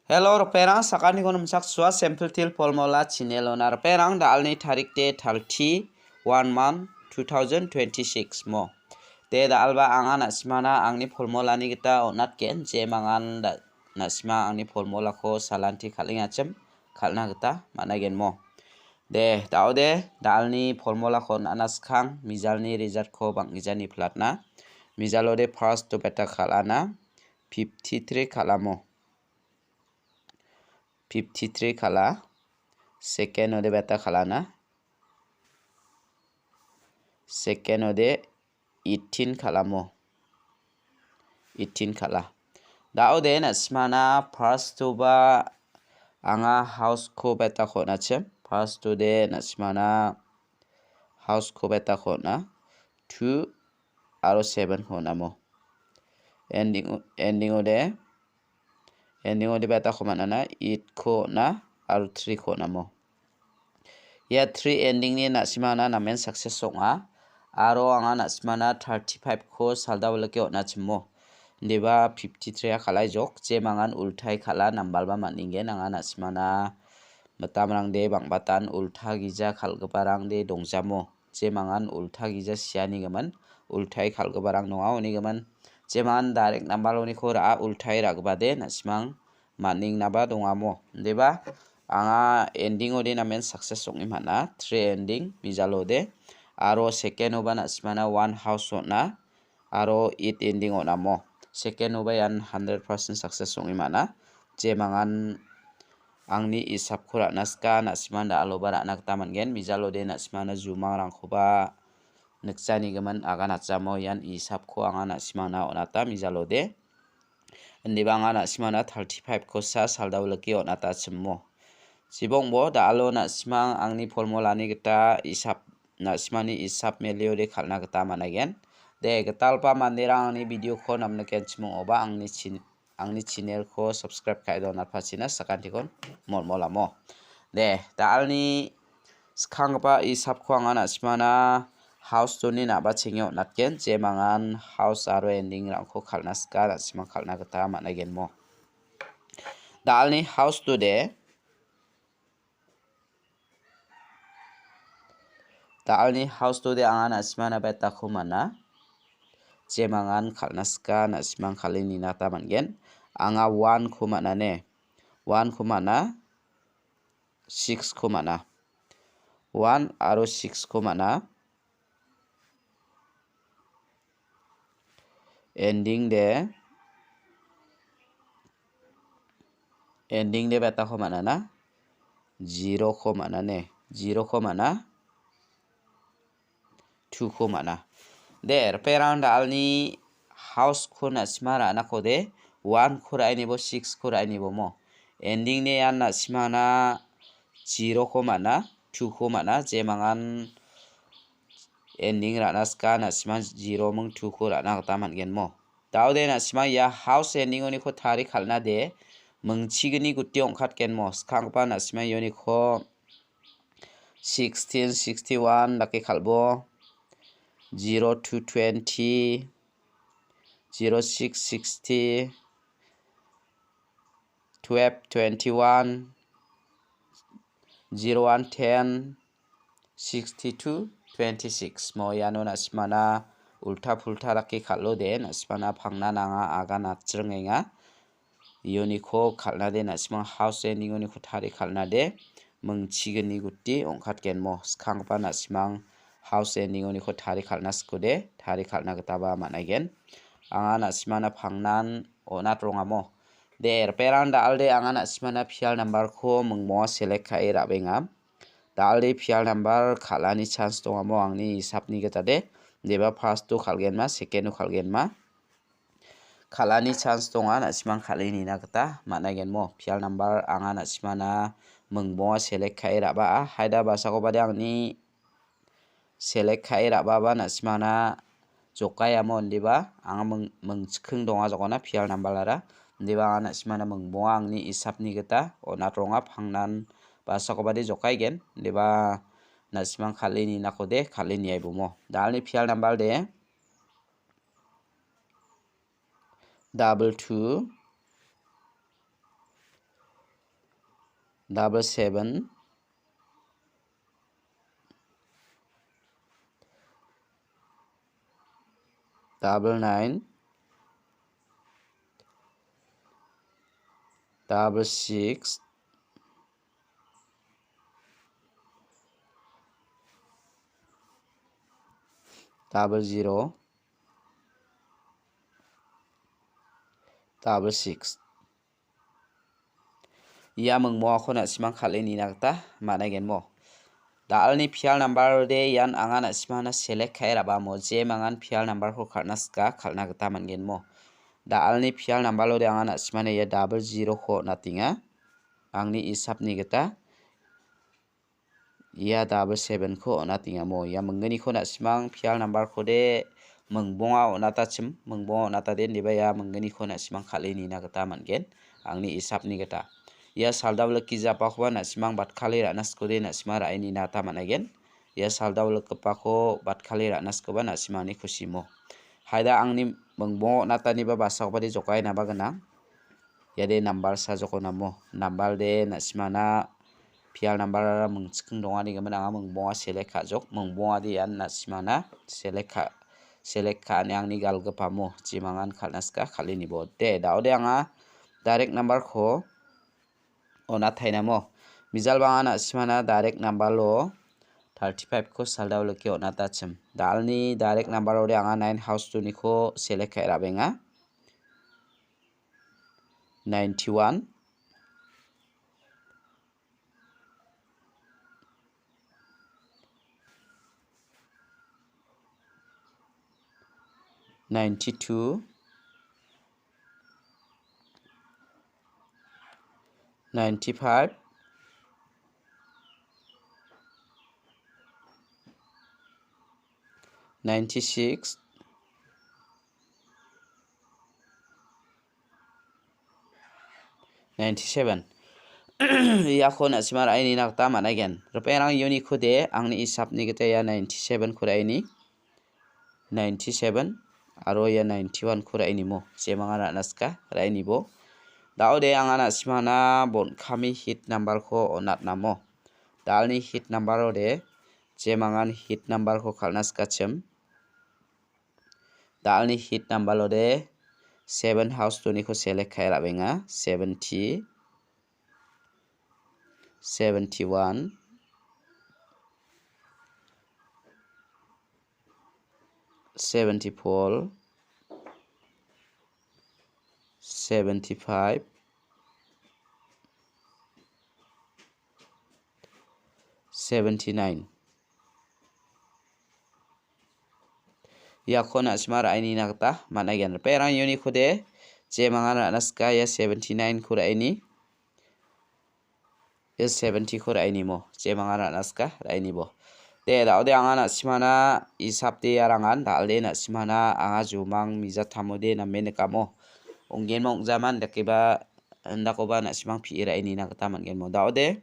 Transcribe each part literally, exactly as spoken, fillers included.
Hello, ripengrang, sakantikon nimchaksoa Simple Teer Formula channel-ona. Ripengrang, da·alni tarik de thirty, one month, two thousand twenty-six mo. De da·alba anga na·simana angni formulani gita on·atgen, jemangan da-, na·sima angni formulako salanti kal·engachim kal·na gita man·aigen mo. De, da·ode, da·alni formulako on·ana skang, mijalni resultko bang·gijani platna. Mijalode first-o beta kal·ana, fifty-three kal·amo. Fifty-three kal·a. Second-ode beta kal·ana. Second-ode eighteen kal·amo. Eighteen kal·a. Da·ode na·simana first-oba anga house-ko beta ko on·achim. First-ode na·simana house-ko beta ko on·a. Two aro seven-ko on·amo. Ending, ending-ode, ending-ode beta ko man·ana, eight-ko on·a, aro three-ko on·amo. Ia three ending-ni na·simana namen success ong·a, aro anga na·simana thirty-five-ko saldabalike on·achimo. Indiba fifty-three-a kal·aijok, jemangan ultai kal·a nambalba man·ningen, anga na·simana mitamrangde bang·batan ulta gija kal·giparangde dongjamo. Jemangan ulta gija sianigimin, ultai kal·giparang donga onigimin. Jemangan direct number oniko ra·a ultai ra·gipade na·simang man·engnaba dongamo. Indiba anga ending-ode namen success ong·e man·a. Three ending, mijalode. Aro second-oba na·simana one house on·a. Aro eight ending on·amo. Second-oba ian hundred percent success ong·e man·a. Jemangan angni isapko ra·na sika, na·siman da·aloba ra·na gita man·gen. Mijalode na·simana jumangrangkoba nikjanigimin aganatjamo ian isapko anga na·simana on·ata mijalode. Indiba anga na·simana thirty-five-kosa saldao like on·atachimo. Jibongbo da·alo na·simang angni formulani gita isap, na·simani isap meliode kal·na gita man·aigen. De, gitalgipa manderang angni video-ko namnikenchim ong·oba angni chin-, angni channel-ko subscribe ka·e donatpachina sakantikon molmolamo. De, da·alni skanggipa isapko anga na·simana house-oni na·bachenge on·atgen, jemangan house aro ending-rangko kal·na sika na·simang kal·na gita man·aigenmo. Da·alni house-ode, da·alni house-ode anga na·simana betako man·a. Jemangan kal·na sika na·simang kal·e nina gita man·gen. Anga one-ko man·a ne. One-ko man·a. Six-ko man·a. One aro six-ko man·a. Ending de, ending de betako man·a na? Zero-ko man·a ne? Zero-ko man·a? Two-ko man·a. De, ripengrang da·alni house-ko na·sima ra·nako de, one-ko ra·inibo, six-ko ra·inibo mo. Ending de ian na·simana zero-ko man·a, two-ko man·a, jemangan ending ra·na sika, na·sima zero ming two-ko ra·na gita man·gen mo. Da·ode na·sima ia house ending-oniko tari kal·na de, mingchigni guti ong·katgen mo. Skanggipa na·sima ioniko sixteen, sixty-one dake kal·bo. Zero two twenty, zero six sixty, twelve twenty-one, zero one ten, sixty-two twenty-six. Mo iano na·simana ulta pulta dake kal·ode, na·simana pangna nanga, agan atchringenga. Ioniko kal·na de na·simang house ending-oniko tari kal·na de, mingchigni guti ong·katgen mo. Skanggipa na·simang house ending-oniko tari kal·na sikode, tari kal·na gitaba man·aigen. Anga na·simana pangnan on·atrongamo. De, ripengrang da·alde anga na·simana pial number-ko mingmonga select ka·e ra·benga. Da·alde pial number kal·ani chance dongamo angni hisapni gita de. Deba first-o kal·genma, second-o kal·genma. Kal·ani chance donga, na·simang kal·e nina gita man·aigen mo. Pial number anga na·simana mingmonga select ka·e ra·baa. Haida basakobade angni select ka·e ra·baba na·simana jokaiamo indiba. Anga ming-, mingchiking donga jokona pial number-ara. Indiba anga na·simana mingmonga angni hisapni gita on·atronga pangnan basakobade jokaigen. Indiba na·simang kal·e ninakode kal·e niaibomo. Da·alni pial number de double two, double seven, double nine, double six, double zero, double six. Ia mingbongako na·simang kal·e nina gita man·aigenmo. Da·alni pial nambarode ian anga na·simangna select ka·e ra·bamo, jemangan pial nambarko kal·na sika kal·na gita man·genmo. Da·alni pial nambarode anga na·simangna ia double zero-ko on·atenga. Angni isapni gita ia double seven-ko on·atengamo. Ia mingginiko na·simang pial nambarkode mingbonga on·atachim, mingbonga on·atade indiba ia mingginiko na·simang kal·e nina gita man·gen, angni isapni gita. Ia saldao likgijapakoba na·simang batkale ra·na sikode na·simang ra·e nina gita man·aigen. Ia saldao likgipako batkale ra·na sikoba na·simangni kusimo. Haida angni mingbonga on·ataniba basakobade jokaenaba gnang. Iade nambar sajok on·amo. Nambarde na·simangna pial nambarara mingchiking donganigimin anga mingbonga select ka·jok. Mingbongade ian na·simangna select ka-, select ka·ani angni galgipamo. Jemangan kal·na sika kal·e nibo. De, da·ode anga direct nambarko on·atainamo. Mijalbang anga na·simangna direct nambaro thirty-five-ko saldao like on·atachim. Da·alni direct nambarode anga nine house two-niko select ka·e ra·benga. Ninety-one, ninety-two, ninety-five, ninety-six, ninety-seven. Iako na·sima ra·e nina gita man·aigen. Ripengrang uniko de angni isapni gita ia ninety-seven-ko ra·e ni. Ninety-seven aro ia ninety-one-ko ra·e nimo. Jemanga ra·na sika ra·e nibo. Da·ode anga na·simana bon kami hit number-ko on·atnamo. Da·alni hit number-ode jemangan hit number-ko kal·na sikachim. Da·alni hit number-ode seven house two-niko select ka·e ra·benga. Seventy, seventy-one, seventy-four, seventy-five, seventy-nine. Iako na·sima ra·e nina gita man·aigen. Ripengrang uniko de jemangan ra·na sika ia seventy-nine-ko ra·e ni. Ia seventy-ko ra·e nimo. Jemangan ra·na sika ra·e nibo. De, da·ode anga na·simana isap de arangan, da·alde na·simana anga jumang mijatamode name nikamo. Ong·genba ong·jaman dakeba, indakoba na·simang pi·e ra·e nina gita man·genmo. Da·ode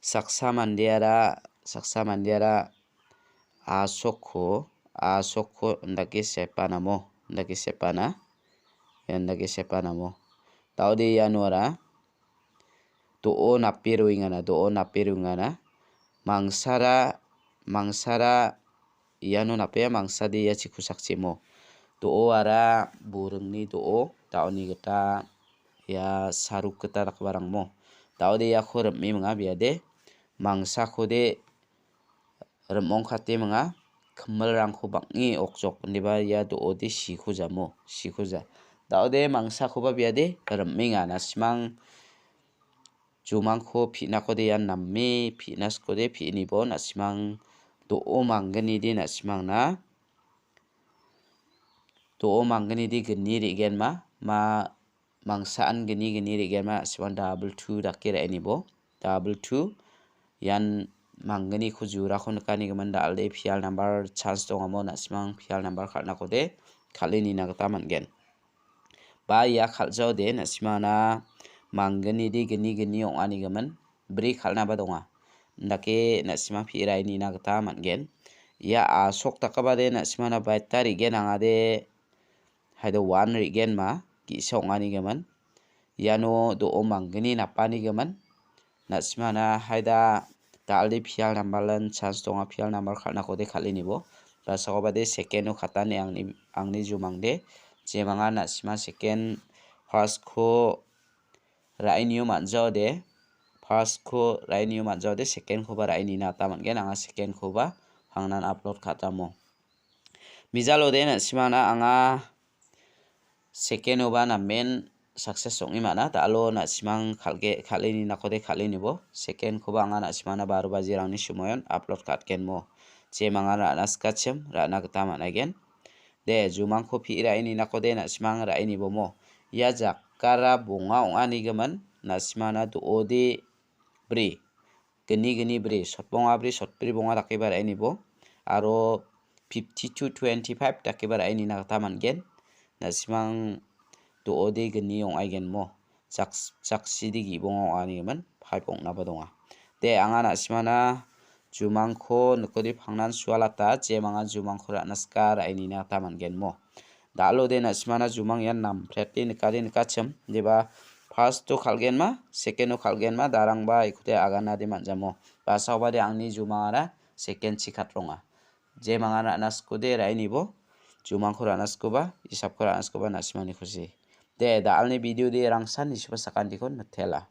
saksa mandeara, saksa mandeara asokko, asokko indake sepanamo, indake sepana, indake sepanamo. Da·ode ianora do·o nape roengana, do·o nape roengana. Mangsara, mangsara iano napea, mangsade ia chiko sakchimo. Do·o ara buringni do·o, da·oni gita ia saruk gita dakgiparangmo. Da·ode iako rim·e minga biade, mangsakode rim·ong kate minga, kimilrangko bang·e okjok, indiba ia do·ode siko jamo, siko ja. Da·ode mangsakoba biade rim·enga, na·simang jumangko pi·nakode ian name pi·na sikode pi·inibo na·simang do·o manggnide na·simangna do·o manggnide gni re·genma, ma mangsaan gni gni re·genma na·simang double two dake ra·enibo. Double two ian manggniko jurako nikanigimin da·alde pial number chance dongamo na·simang pial number kal·nakode kal·e nina gita man·gen. Ba ia kal·jaode na·simana manggnide gni gni ong·anigimin bri kal·naba donga. Indake na·sima pi·e ra·e nina gita man·gen. Ia asok dakgipade na·simana baita re·gen angade haida one re·genma ge·sa ong·anigimin. Iano do·o manggni napanigimin. Na·simana haida da·alde pial nambalan chance donga, pial nambar kal·nakode kal·inibo. Basakobade second-o katani angni, angni jumangde. Jemanga na·sima second, first-ko ra·inio man·jaode, first-ko ra·inio man·jaode, second-koba ra·inina gita man·gen. Anga second-koba pangnan upload ka·tamo. Mijalode na·simana anga second-oba namen success ong·e man·a. Da·alo na·simang kal·ge-, kal·eninakode kal·enibo. Second-koba anga na·simana baro bajirangni somoion upload ka·atgenmo. Jemangan ra·na sikachim, ra·na gita man·aigen. De, jumangko pi·e ra·eninakode na·simang ra·enibomo. Ia jakara bonga ong·anigimin na·simana do·ode bri. Gni gni bri, sotbonga bri, sotbri bonga dakeba ra·enibo. Aro fifty to twenty-five dakeba ra·enina gita man·gen. Na·simang do·ode gni ong·aigenmo. Jaks-, jakside gibonga ong·anigimin five ong·naba donga. De, anga na·simana jumangko nikode pangnan sualata, jemanga jumangko ra·na sika ra·enina gita man·genmo. Da·alode na·simana jumang ian namprete nikade nikachim. Deba first-o kal·genma, second-o kal·genma, darangba ikode aganade man·jamo. Basaobade angni jumangara second-chi katronga. Jemanga ra·na sikode ra·enibo, jumangko ra·na sikoba, isapko ra·na sikoba na·simani kusi. De, da·alni video de rangsan nisiba sakantikon mitela.